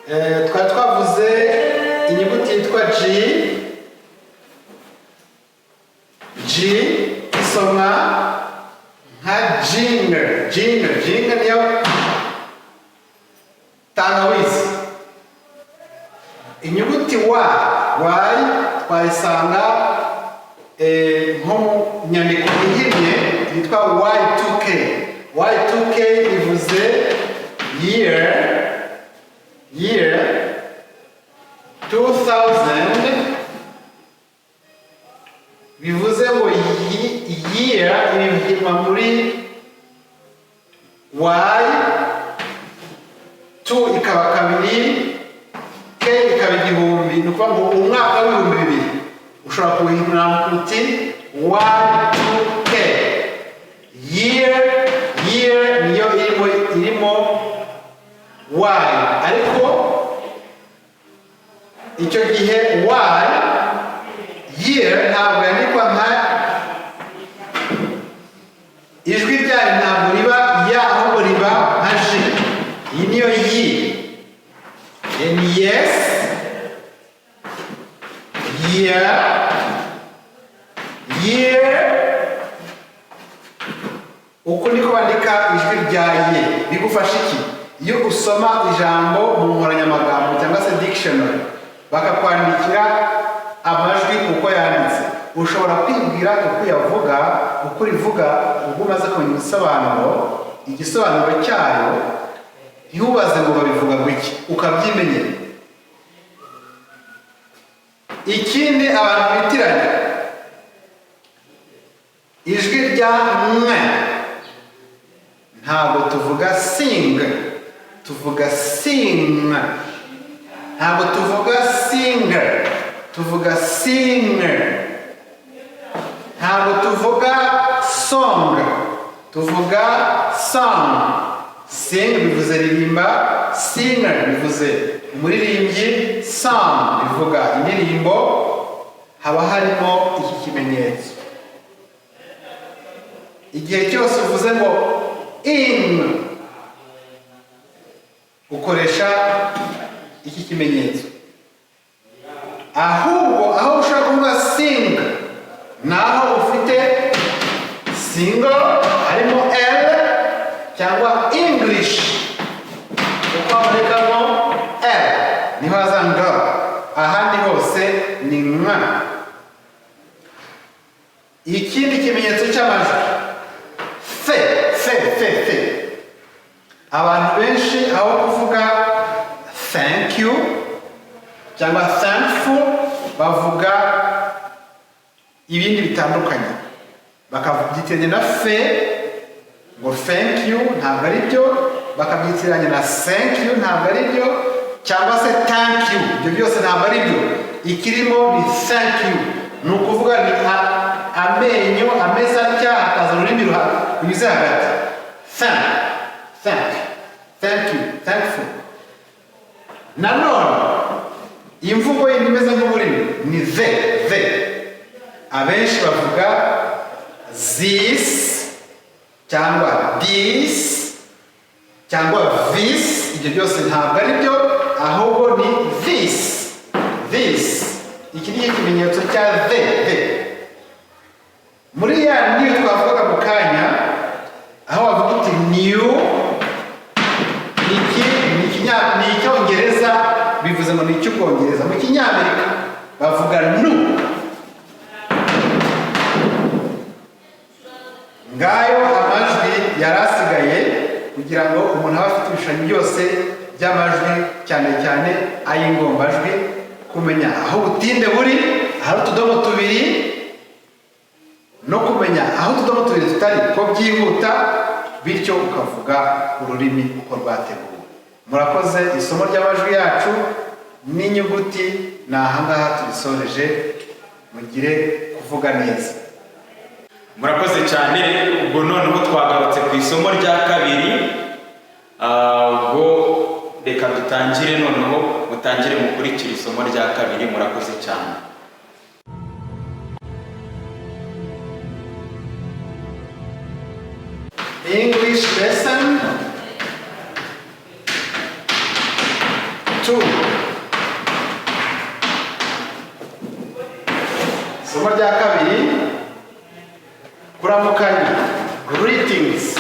Twari twavuze inyuguti yitwa G. G isomwa nka ginger. Ginger, ginger niyo tangawizi. Inyuguti Y, Y twayisanga nko mu nyandiko ihinnye yitwa Y2K. Y2K bivuze year, year 2000. Bivuze ngo year ibihinwa muri Y, 2 ikaba kabiri, K ikaba igihumbi. Ni ukuvuga ngo umwaka w'2000 ushobora kuwuhindura uti Y2K. Year, year niyo irimo Y, ariko icyo gihe Y, year, ntabwo yandikwa nka ijwi ryayo, ntabwo riba ya, ahubwo riba nka J. Iyi niyo yi ni yes, year, year. Uku niko bandika ijwi rya ye. Bigufasha iki? Iyo usoma ijambo mu nkoranyamagambo cyangwa se dictionary, bakakwandikira amajwi uko yanditse, ushobora kwibwira uko uyavuga, uko urivuga. Ubwo umaze kumenya ibisobanuro, igisobanuro cyayo, ntiwubaze ngo babivuga ngo iki, ukabyimenyera. Ikindi abantu bitiranya, ijwi rya mwe. Ntabwo tuvuga sing, tuvuga sing. Ntabwo tuvuga singer, tuvuga singer. Ntabwo tuvuga song, tuvuga song. Sing bivuze ririmba, singer bivuze umuririmbyi, song bivuga indirimbo. Haba harimo iki kimenyetso. Igihe cyose uvuze ngo in, ukoresha iki kimenyetso. Ahubwo aho ushobora kuvuga sing naho ufite single harimo L, cyangwa English kuko habonekamo L, niho haza ngo. Ahandi hose ni nka. Ikindi kimenyetso cy'amajwi, fe, fe, fe, fe. Abantu benshi aho kuvuga thank you cyangwa thankful, bavuga ibindi bitandukanye, bakabyitiranya na fe ngo thank you. Ntabwo ari byo. Bakabyitiranya na thank you, ntabwo ari byo, cyangwa se thank you. Ibyo byose ntabwo ari byo. Ikirimo ni thank you. Ni ukuvuga ni amenyo ameze atya, hakaza ururimi runyuze hagati. Thank, thank, thank you, thankful. Nanone imvugo yindi imeze nk'ururimi ni the, the. Abenshi bavuga this cyangwa this cyangwa this. Ibyo byose ntabwo ari byo, ahubwo ni this, this. Iki ni ikimenyetso cya the, the. Muri ya new twavugaga mu kanya, aho bavuga uti new, iki ni Icyongereza, bivuze ngo ni icy'Ubwongereza. Mu Kinyamerika bavuga nu. Ngayo amajwi yari asigaye kugira ngo umuntu abe afite ibishushanyo byose by'amajwi, cyane cyane ay'ingombajwi, kumenya aho ubutinde buri, ahari utudomo tubiri, no kumenya aho utudomo tubiri tutari ko byihuta, bityo ukavuga ururimi uko rwateguwe. Murakoze. Isomo ry'amajwi yacu n'inyuguti ni ahangaha turisoreje. Mugire kuvuga neza. Murakoze cyane. Ubwo noneho twagarutse ku isomo rya kabiri. Ubwo reka dutangire noneho, mutangire mukurikire isomo rya kabiri. Murakoze cyane. English lesson 2. Isomo rya kabiri, kuramukanya, greetings.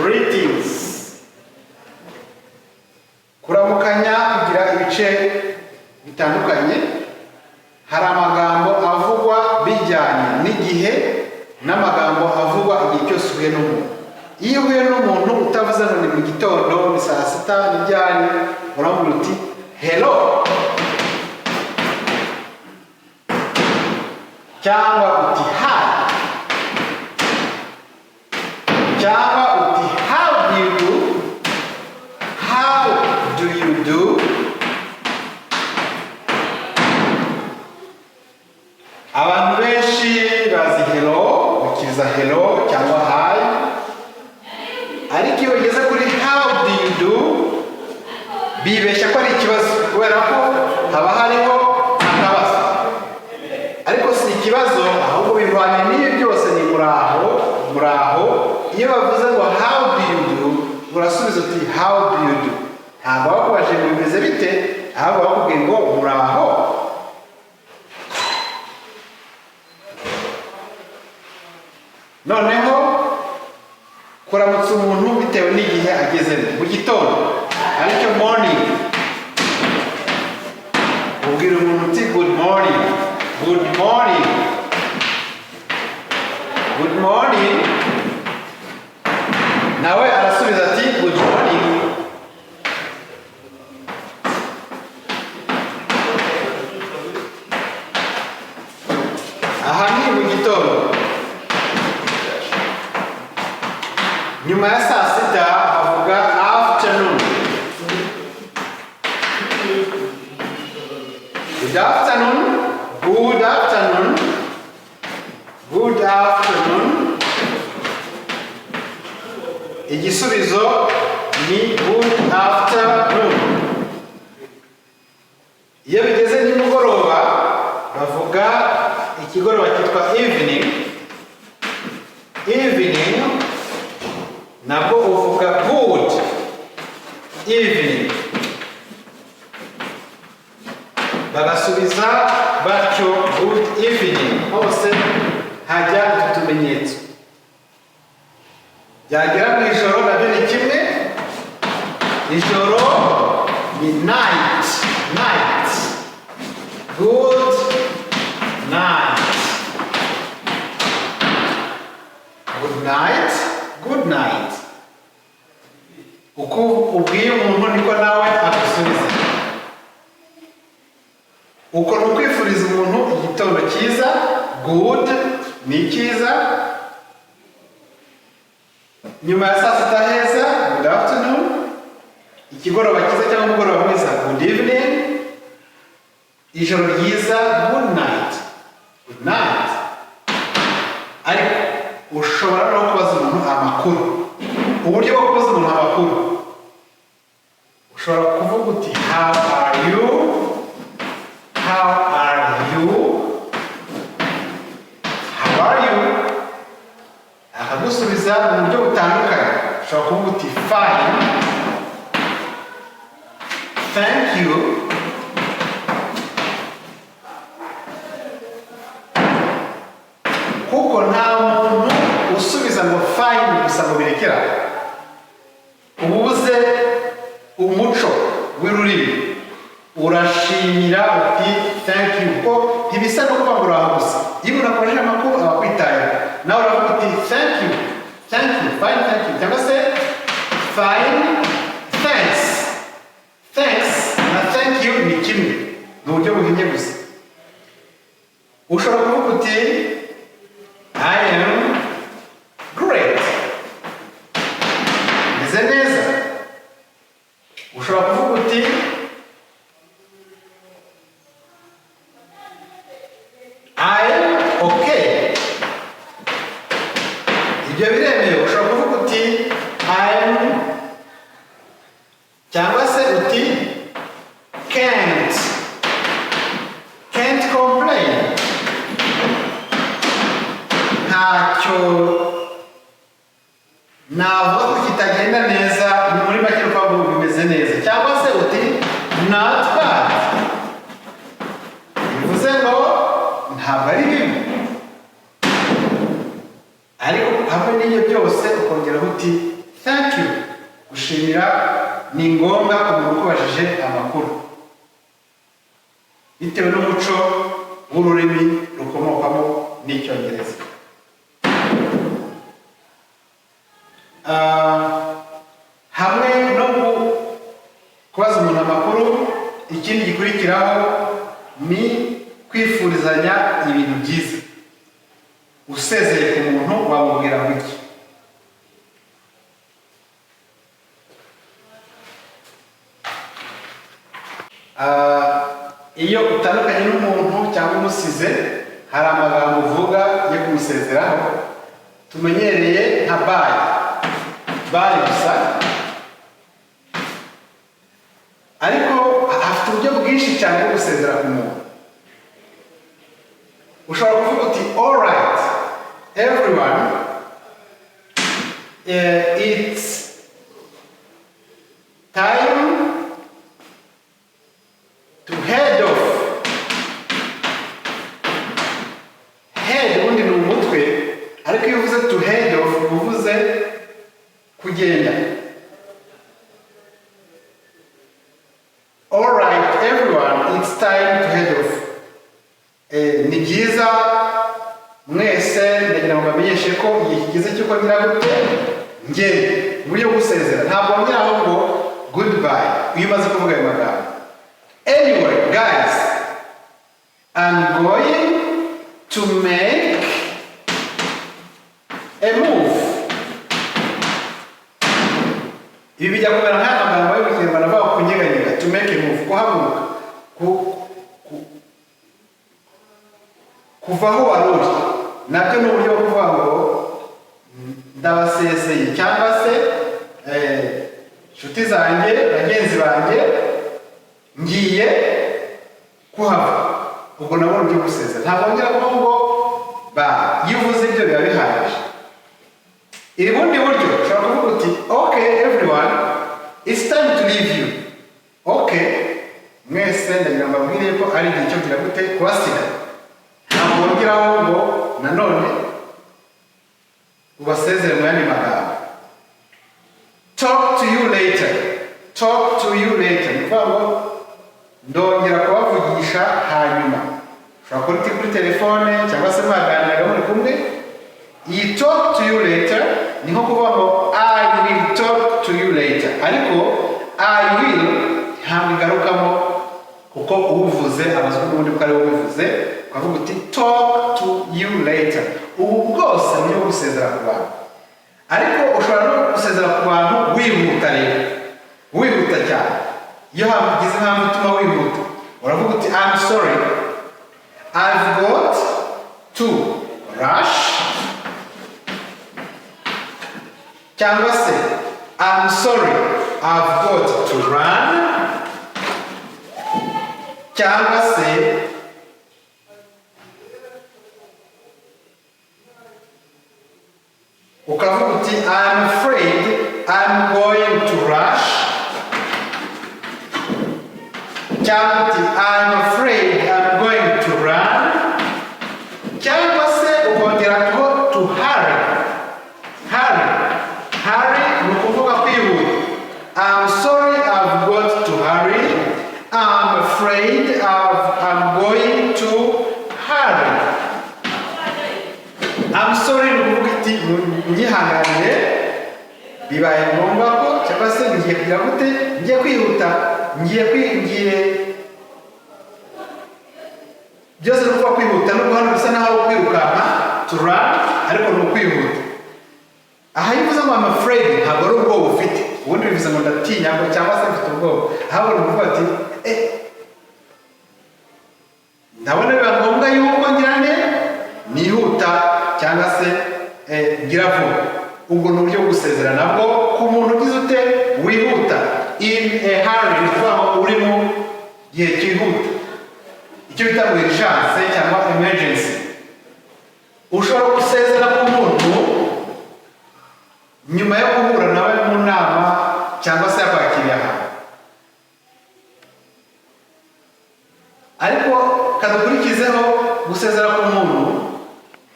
Greetings, kuramukanya kugira ibice bitandukanye. Hari amagambo avugwa bijyanye n'igihe n'amagambo avugwa igihe cyose uhuye n'umuntu. Iyo uhuye n'umuntu utavuze ngo ni mu gitondo, ni saa sita, ni ryari, uramubwira uti "Hello" cyangwa uti "Hi" cyangwa uti "How do you do?" How do you do? Abantu benshi bazi hello, bikiriza hello cyangwa hi, ariko iyo bigeze kuri "How do you do?", bibeshya ko ari ikibazo, kubera ko haba hariho akabazo, ariko si ikibazo, ahubwo bihwanye n'ibi byose, ni muraho, muraho. Iyo bavuze ngo "How do you do?", urasubiza uti "How do you do?" Ntabwo bakubajije ngo bimeze bite, ahubwo bakubwiye ngo muraho. Noneho kuramutsa umuntu bitewe n'igihe agezemo. Mu gitondo, aricyo morning, ubwira umuntu uti "Good morning, good morning, good morning." Nawe arasubiza ati "Good morning." Aha ni mu gitondo. Nyuma ya saa sita bavuga afternoon. Good afternoon, good afternoon, good afternoon. Igisubizo ni "Good afternoon." Iyo bigeze nimugoroba, bavuga ikigoroba cyitwa evening. Evening nabwo uvuga "Good evening", bagasubiza batyo "Good evening." Hose hajya utu tumenyetso. Byagera mu ijoro nabyo ni kimwe. Ijoro ni night, night. Good night, good night, good night. Uko ubwiye umuntu niko nawe agusubiza. Uko ni ukwifuriza umuntu igitondo cyiza. Good ni cyiza. Nyuma ya saa sita heza, good afternoon. Ikigoroba cyiza cyangwa umugoroba mwiza, good evening. Ijoro ryiza, good night, good night. Ariko ushobora no kubaza umuntu amakuru. Uburyo bwo kubaza umuntu amakuru, ushobora kuvuga uti "How are you? How are you? How are you?" Akagusubiza mu buryo butandukanye. Ushobora kuvuga uti "Fine, thank you." Kuko nta muntu usubiza ngo "Fine" gusa ngo birekera, uba ubuze umuco w'ururimi. Urashimira uti "Thank you", kuko ntibisa no kuba ngo uraho gusa. Iyo umuntu akubajije amakuru aba akwitayeho, nawe uravuga uti "Thank you, thank you, fine, thank you", cyangwa se "Fine, thanks." Thanks na thank you ni kimwe, ni uburyo buhinnye gusa. Ushobora kuvuga uti "I am great", meze neza. Ushobora kuvuga uti "I am okay", ibyo biremewe. Ushobora kuvuga uti "I am", cyangwa se uti "Can't complain", ntacyo navuga ko kitagenda neza. Ni muri make uko ngo bimeze neza. Gushimira ni ngombwa ku muntu ukubajije amakuru, bitewe n'umuco w'ururimi rukomokamo n'Icyongereza. Hamwe no kubaza umuntu amakuru, ikindi gikurikiraho ni kwifurizanya ibintu byiza. Usezeye ku muntu wamubwira ngo iki? Iyo utandukanye n'umuntu cyangwa umusize, hari amagambo uvuga yo kumusezeraho tumenyereye nka "bye bye" gusa, ariko hafite uburyo bwinshi cyane bwo gusezera ku muntu. Ushobora kuvuga uti: "Alright everyone, it's time to head off." Head ubundi ni umutwe, ariko iyo uvuze "to head off" uba uvuze kugenda. "Alright everyone, it's time to head off." Ni byiza mwese, ndagira ngo mbamenyeshe ko igihe kigeze cy'uko ngira gute? Ngende. Mu buryo bwo gusezera ntabwo wongeraho ngo "goodbye" iyo umaze kuvuga ayo magambo. "Anyway guys, I'm going to make a move." Ibi bijya kumera nk'aya magambo yo mu Kinyarwanda avuga kunyeganyega. "To make a move", kuhaguruka, kuva aho wari uri, nabyo ni uburyo bwo kuvuga ngo ndabasezeye cyangwa se inshuti zanjye, bagenzi banjye, ngiye kuhava. Ubwo nabwo ni uburyo bwo gusezera, ntabwo wongera kuvuga ngo "bye". Iyo uvuze ibyo biba bihagije. Iri bundi buryo ushobora kuvuga uti: "Okay everyone, it's time to leave you." Okay, mwese ndagira ngo mbabwire ko ari igihe cyo kugira gute? Kubasiga. Ntabwo wongeraho ngo nanone ubasezere mu yandi magambo. "Talk to you later." "Talk to you later" ni ukuvuga ngo ndongera kubavugisha hanyuma. Ushobora kuba uri kuri telefone cyangwa se mwaganiraga muri kumwe. Iyi "talk to you later" ni nko kuvuga ngo "I will talk to you later", ariko "I will" ntabwo igarukamo kuko uwuvuze abazwa n'ubundi ko ari we ubivuze. Ukavuga uti "talk to you later". Ubu bwose ni bwo gusezera ku bantu, ariko ushobora no gusezera ku bantu wihuta rero, wihuta cyane. Iyo hagize impamvu ituma wihuta, uravuga uti: "I'm sorry, I've got to rush", cyangwa se "I'm sorry, I've got to run", cyangwa se ukavuga uti: "I'm afraid I'm going to rush", cyangwa uti: "I'm afraid I'm going to run", cyangwa se ukongera ko "to hurry". Hurry, hurry ni ukuvuga kwihuta. "I'm sorry, I've got to hurry." "I'm afraid I'm going to hurry." "I'm sorry" ni ukuvuga iti nyihanganire, bibaye ngombwa ko, cyangwa se ngiye kugira gute? Ngiye kwihuta, ngiye byose ni ukuvuga kwihuta, nubwo hano bisa naho ari ukwirukanka, "to run", ariko ni ukwihuta. Aha iyo uvuze ngo "I'm afraid", ntabwo ari ubwoba ufite. Ubundi bivuze ngo ndatinya ngo cyangwa se mfite ubwoba. Ahubwo ni ukuvuga ati ndabona biba ngombwa yuko ngira nte? Nihuta cyangwa se ngira vuba. Ubwo ni uburyo bwo gusezera nabwo ku muntu ugize ute? Wihuta. "In a hurry" ni ukuvuga ngo uri mu gihe cyihuta, icyo bita ngo urgence cyangwa emergency. Ushobora gusezera ku muntu nyuma yo guhura nawe mu nama cyangwa se yakwakiriye ahantu, ariko kadukurikizeho gusezera ku muntu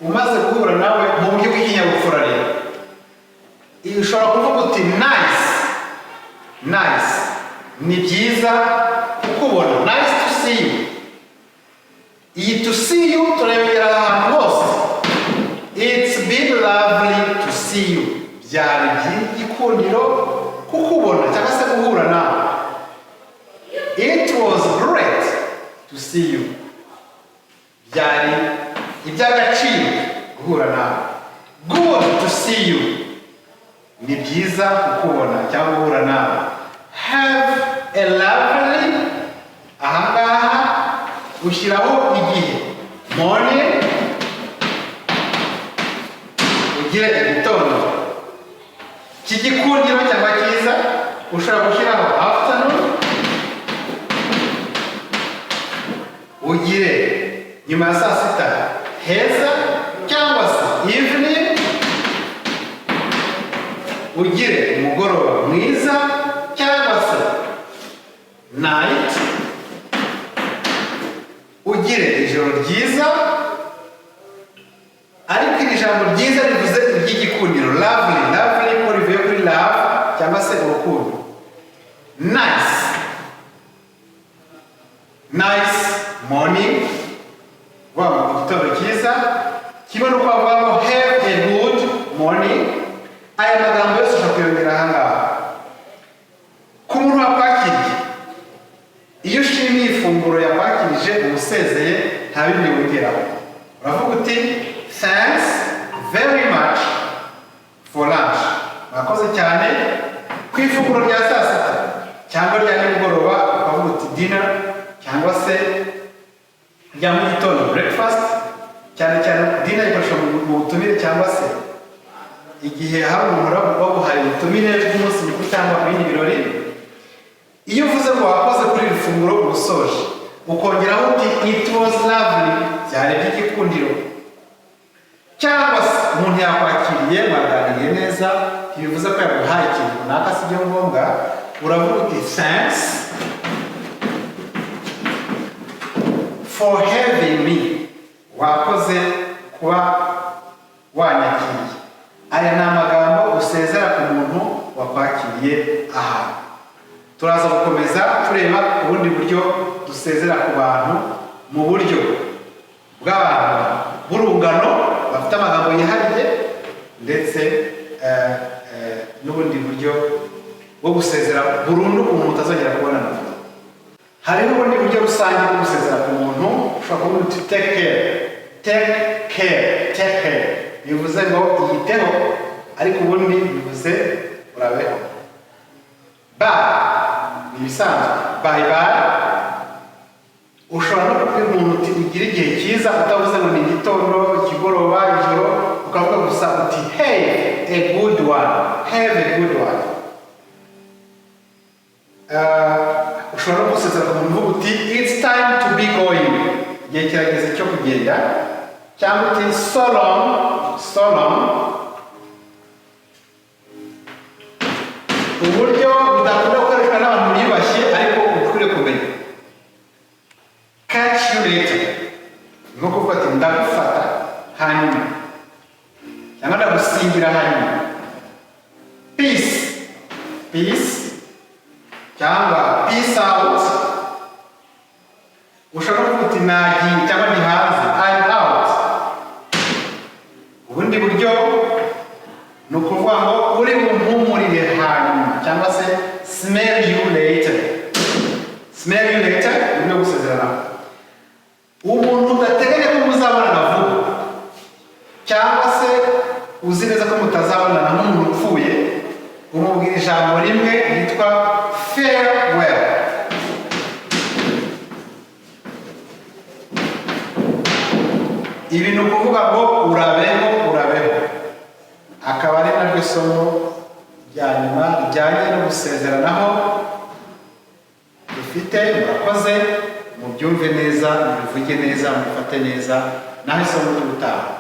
umaze guhura nawe mu buryo bw'ikinyabupfura. Rero ushobora kuvuga uti: "Nice Ni byiza kukubona. Nice to see you. Iyi "to see you" turayongera ahantu hose. It's been lovely to see you. Byari iby'igikundiro kukubona cyangwa se guhura nawe. It was great to see you. Byari iby'agaciro guhura nawe. Good to see you. Ni byiza kukubona cyangwa guhura nawe. Have a lovely, ahangaha ushyiraho igihe, morning, ugire igitondo cy'igikundiro cyangwa cyiza. Ushobora gushyiraho afternoon, ugire nyuma ya saa sita heza, cyangwa se evening, ugire umugoroba mwiza, cyangwa se night, ugire ijoro ryiza. Ariko iri jambo ryiza rivuze iry'igikundiro, lovely. Lovely ko rivuye kuri love cyangwa se urukundo. Nice, nice morning, vuga ngo igitondo cyiza, kimwe n'uko bavuga ngo have a good morning. Aya magambo yose ushobora kuyongera aha ngaha ku muntu wakwakiriye. Iyo ushimiye ifunguro yakwakirije, uba usezeye, nta bindi wongeraho. Uravuga uti "Thanks very much for lunch", mwakoze cyane ku ifunguro rya saa sita cyangwa rya nimugoroba, ukavuga uti dinner, cyangwa se rya mu gitondo, breakfast. Cyane cyane dinner ikoreshwa mu butumire, cyangwa se igihe hari umuntu waguhaye ubutumire bw'umunsi mukuru cyangwa ibindi birori. Iyo uvuze ngo wakoze kuri iri funguro, uba usoje, ukongeraho uti "It was lovely", byari iby'igikundiro. Cyangwa se umuntu yakwakiriye, mwaganiriye neza, ntibivuze ko yaguhaye ikintu runaka, si byo ngombwa. Uravuga uti "Thanks for having me", wakoze kuba wanyakiriye. Aya ni amagambo usezera ku muntu wakwakiriye ahantu. Turaza gukomeza tureba ubundi buryo dusezera ku bantu mu buryo bw'abantu b'urungano bafite amagambo yihariye, ndetse n'ubundi buryo bwo gusezera burundu ku muntu utazongera kubonana. Hariho ubundi buryo rusange bwo gusezera ku muntu. Ushobora kuvuga uti "Take care, take care, take care", bivuze ngo iyiteho, ariko ubundi bivuze urabeho. Bye ni ibisanzwe, bye bye. Ushobora no kubwira umuntu uti ugire igihe cyiza, utavuze ngo ni igitondo, ikigoroba, ijoro, ukavuga gusa uti "Have a good one, have a good one". Ushobora no gusezera ku muntu uvuga uti "It's time to be going", igihe kirageze cyo kugenda, cyangwa uti "So long, so long". Uburyo budakunda gukoreshwa n'abantu biyubashye, ariko ukwiriye kumenya: "Catch you later", ni nko kuvuga ati ndagufata hanyuma, cyangwa ndagusingira hanyuma. Peace, peace, cyangwa peace out. Ushobora kuvuga uti nagiye cyangwa ndi hanze, I'm out. Ubundi buryo ni ukuvuga ngo uri bumpumurire hanyuma, cyangwa se smell you later. Smell you later ni no gusezeranaho umuntu udateganya ko muzabonana vuba, cyangwa se uzi neza ko mutazabonana, nk'umuntu upfuye, umubwira ijambo rimwe ryitwa farewell. Ibi ni ukuvuga ngo urabeho, urabeho. Akaba ari naryo somo rya nyuma rijyanye no gusezeranaho dufite. Murakoze, mubyumve neza, mubivuge neza, mubifate neza. Naho isomo ry'ubutaha.